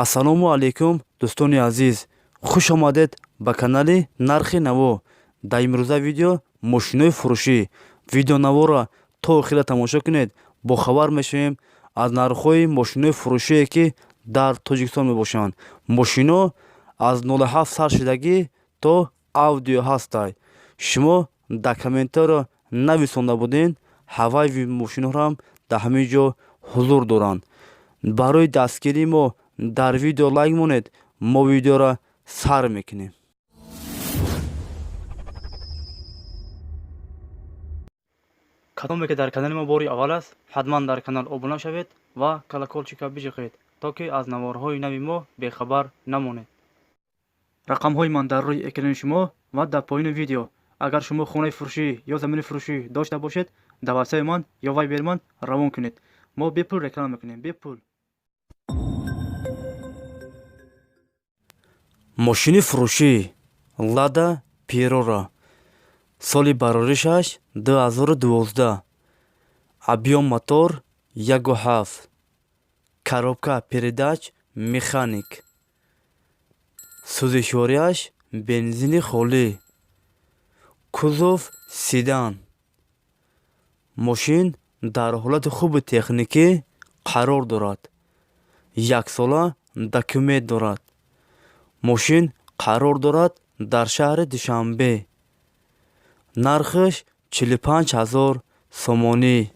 Ассалому алайкум, дӯстони азиз, хуш омадед ба канали Нархи наво. Дар имрӯза видео мошинои фурӯшӣ. Видеонаворо то охира тамошо кунед, бохабар мешавем аз нархҳои мошинои фурӯшие, ки дар Тоҷикистон мебошанд. Мошино аз 07 сар шудагӣ то Аудио ҳастай. Шумо дар комментариро нависонда будед, ҳаваи мошиноҳоам дар ҳамин ҷо ҳузур доранд. Барои дастгирии мо дар видео лайк монед. Мо видеоро сар мекунем. Кадоме ки дар канали мо бори аввал аст, ҳатман дар канал обуна шавед ва колокольчика биҷиқед, то ки аз наворҳои нави мо бехабар намонед. Рақамҳои ман дар рӯи экрани шумо ва дар поёни видео. Агар шумо хонаи фурӯшӣ ё замини фурӯшӣ дошта бошед, дар ватсапи ман ё вайбери ман равон кунед. Мо бепул реклама мекунем, бепул. Мошини фурӯшӣ Лада Приора, соли бароришаш 2012, объём мотор 1,7, коробка передач механик, сӯзишвориаш бензини холӣ, кузов седан. Мошин дар ҳолати хуби техникӣ қарор дорад, яксола документ дорад. Мошин қарор дорад дар шаҳри Душанбе. Нархаш 45 000 сомонӣ.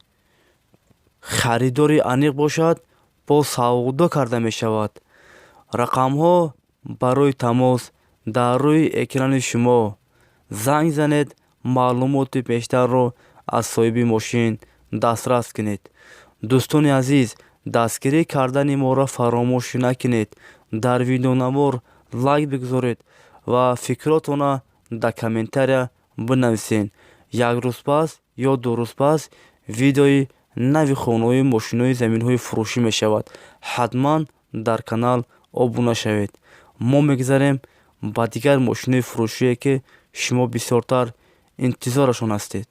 Харидори аниқ бошад, боз савдо карда мешавад. Рақамҳо барои тамос дар рӯи экрани шумо. Занг занед, маълумоти бештарро аз соҳиби мошин дастрас кунед. Дӯстони азиз, дастгирӣ кардани моро фаромӯш накунед. Дар видеонавор лайк бигузоред ва фикротонро дар комментария бинависед. Як рӯз пас ё 2 рӯз пас видеои нави хонаҳои, мошинои, заминҳои фурӯшӣ мешавад. Ҳатман дар канал обуна шавед. Мо мегузарем ба дигар мошинои фурӯшие, ки шумо бисёртар интизорашон ҳастед.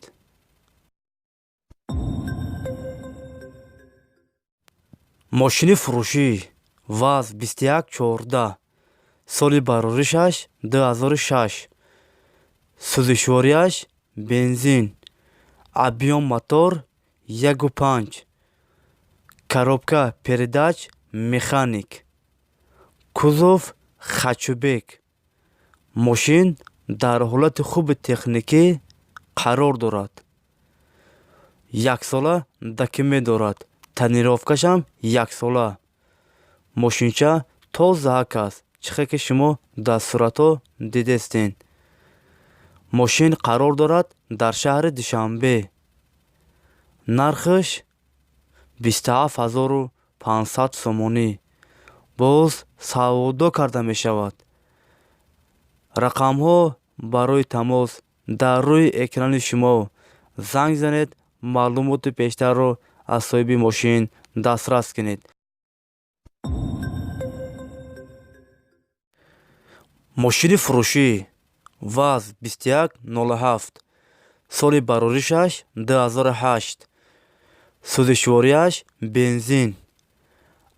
Мошини фурӯшӣ ВАЗ 2114, соли бароришаш 2006, сӯзишвориаш бензин, объём мотор 1,5, коробка передач механик, кузов хэтчбек. Мошин дар ҳолати хуби техникӣ қарор дорад, яксола документ дорад, тонировкашам яксола. Мошинча тозаак аст, чӣ хел ки шумо дар суратҳо дидестед. Мошин қарор дорад дар шаҳри Душанбе. Нархаш 27 500 сомонӣ, боз савдо карда мешавад. Рақамҳо барои тамос дар рӯи экрани шумо. Занг занед, маълумоти бештарро аз соҳиби мошин дастрас кунед. Мошини фурӯшӣ ВАЗ 2107, соли бароришаш 2008, сӯзишвориаш бензин,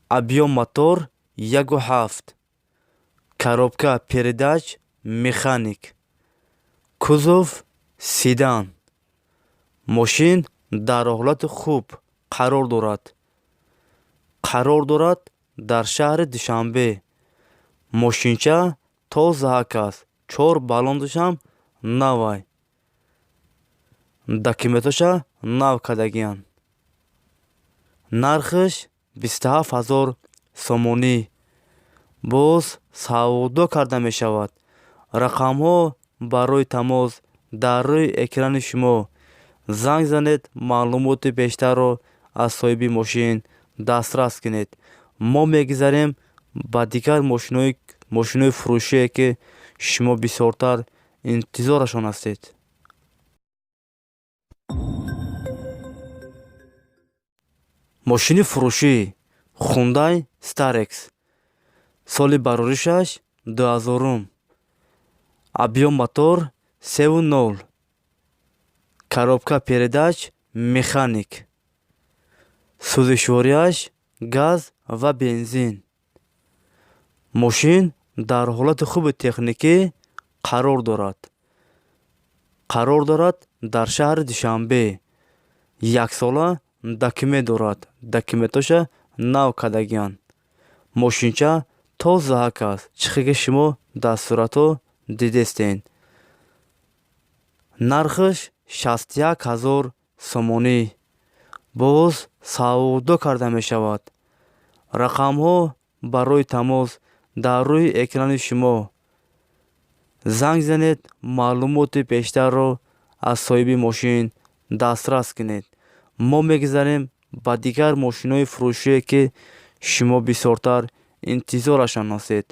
объём мотор 1,7, коробка передач механик, кузов седан. Мошин дар ҳолати хуб қарор дорад, қарор дорад дар шаҳри Душанбе. Мошинча тозаак аст, чор баллонашам навай, документоша нав кардагианд. Нархаш 27 000 сомонӣ, боз савдо карда мешавад. Рақамҳо барои тамос дар рӯи экрани шумо. Занг занед, маълумоти бештарро аз соҳиби мошин дастрас кунед. Мо мегузарем ба дигар мошинои фурӯшие, ки шумо бисёртар интизорашон ҳастед. Мошини фурӯшӣ Хундай Старекс, соли бароришаш 2000-ум, объём мотор 3,0, коробка передач механик, сӯзишвориаш газ ва бензин. Мошин дар ҳолати хуби техникӣ қарор дорад. Қарор дорад дар шаҳри Душанбе. Яксола документ дорад. Документоша нав кардагианд. Мошинча тозаак аст, чӣ хел ки шумо дар суратҳо дидестед. Нархаш 61 000 сомонӣ. Боз савдо карда мешавад. Рақамҳо барои тамос дар рӯи экрани шумо. Занг занед, маълумоти бештарро аз соҳиби мошин дастрас кунед. Мо мегузарем ба дигар мошинҳои фурӯшие, ки шумо бисёртар интизорашон ҳастед.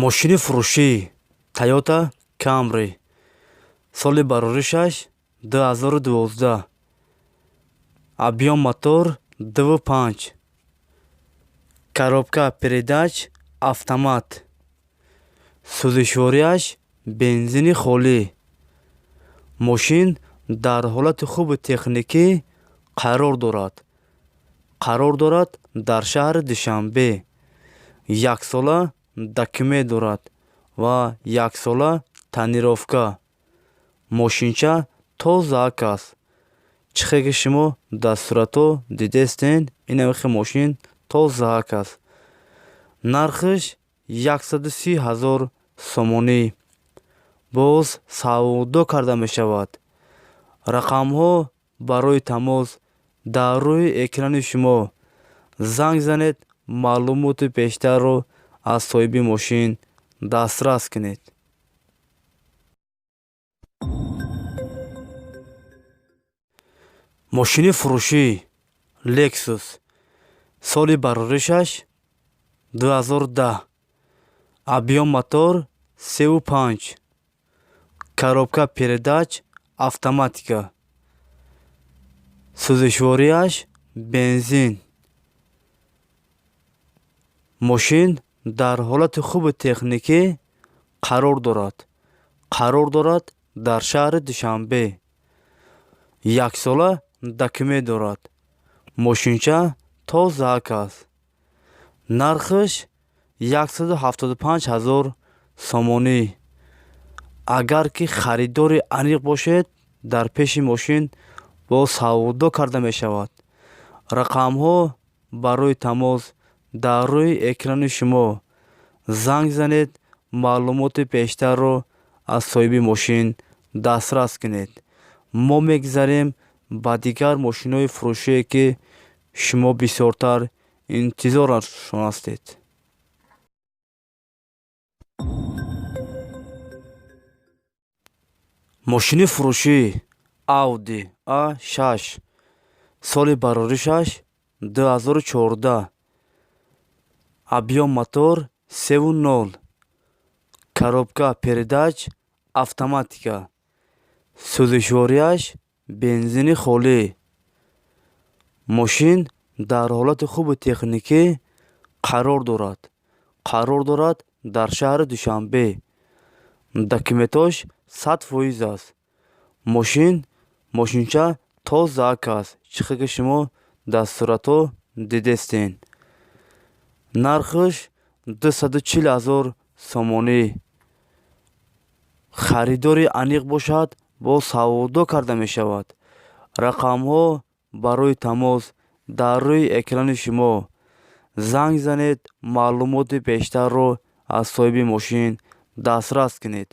Мошини фурӯшӣ Тойота Камри, соли бароришаш 2012, объём мотор 2,5, коробка передач автомат, сӯзишвориаш бензини холӣ. Мошин дар ҳолати хуби техникӣ қарор дорад. Қарор дорад дар шаҳри Душанбе. Яксола документ дорад ва яксола тонировка. Мошинча тозаак аст, чӣ хел ки шумо дар суратҳо дидестед, ин хел мошин тозаак аст. Нархаш 130 000 сомонӣ. Боз савдо карда мешавад. Рақамҳо барои тамос дар рӯи экрани шумо. Занг занед, маълумоти бештарро аз соҳиби мошин дастрас кунед. Мошини фурӯшӣ Лексус, соли бароришаш 2010, объём мотор 3,5, коробка передач автоматика, сӯзишвориаш бензин. Мошин дар ҳолати хуби техникӣ қарор дорад. Қарор дорад дар шаҳри Душанбе. Яксола документ дорад. Мошинча тозаак аст. Нархаш 175 000 сомонӣ. Агар ки харидори аниқ бошед, дар пеши мошин боз савдо карда мешавад. Рақамҳо барои тамос дар рӯи экрани шумо. Занг занед, маълумоти бештарро аз соҳиби мошин дастрас кунед. Мо мегузарем ба дигар мошинҳои фурӯшие, ки шумо бисёртар интизорашон ҳастед. Мошини фурӯшӣ Ауди А6, соли бароришаш 2014, объём мотор 3,0, коробка передач автоматика, сӯзишвориаш бензини холӣ. Мошин дар ҳолати хуби техникӣ қарор дорад. Қарор дорад дар шаҳри Душанбе. Документош 100% аст. Мошин мошинча тозаак аст, чӣ хел ки шумо дар суратҳо дидестед. Нархаш 240 000 сомонӣ. Харидори аниқ бошад, боз савдо карда мешавад. Рақамҳо барои тамос дар рӯи экрани шумо. Занг занед, маълумоти бештарро аз соҳиби мошин дастрас кунед.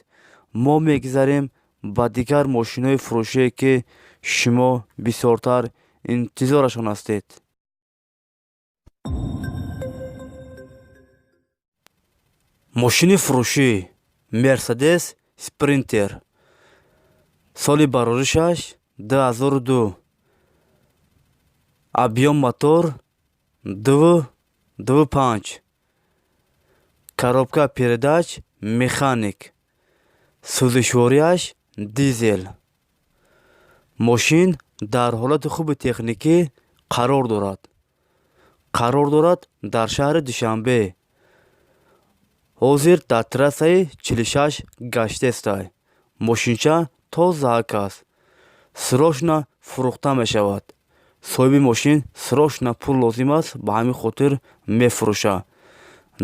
Мо мегузарем ба дигар мошинҳои фурӯшие, ки шумо бисёртар интизорашон ҳастед. Мошини фурӯшӣ Мерседес Спринтер, соли бароришаш 2002, объём мотор 2,5, коробка передач механик, сӯзишвориаш дизел. Мошин дар ҳолати хуби техникӣ қарор дорад. Қарор дорад дар шаҳри Душанбе. Ҳозир дар трассаи 46 гаштестай. Мошинча тозаак аст. Срочно фурӯхта мешавад. Соҳиби мошин срочно пул лозим аст, ба ҳамин хотир мефурӯшад.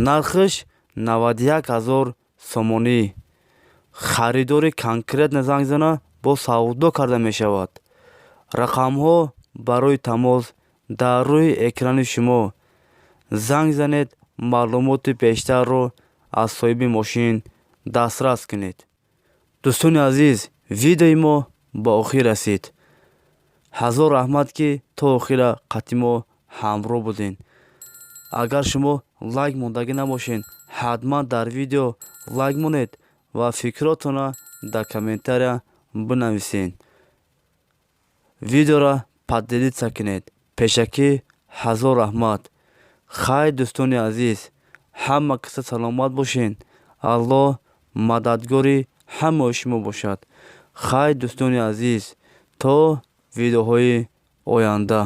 Нархаш 91 000 сомонӣ. Харидори конкретно занг зана, бо савдо карда мешавад. Рақамҳо барои тамос дар рӯи экрани шумо. Занг занед, маълумоти бештарро аз соҳиби мошин дастрас кунед. Дӯстони азиз, видеои мо ба охир расид. Ҳазор раҳмат, ки то охира қати мо ҳамроҳ будед. Агар шумо лайк мондагӣ набошед, ҳатман дар видео лайк монед ва фикротонро дар комментария бинависед. Видеоро поделиться кунед. Пешакӣ ҳазор раҳмат. Хайр, дӯстони азиз, ҳама каса саломат бошед. Аллоҳ мададгори ҳамаи шумо бошад. Хайр, дӯстони азиз, то видеоҳои оянда.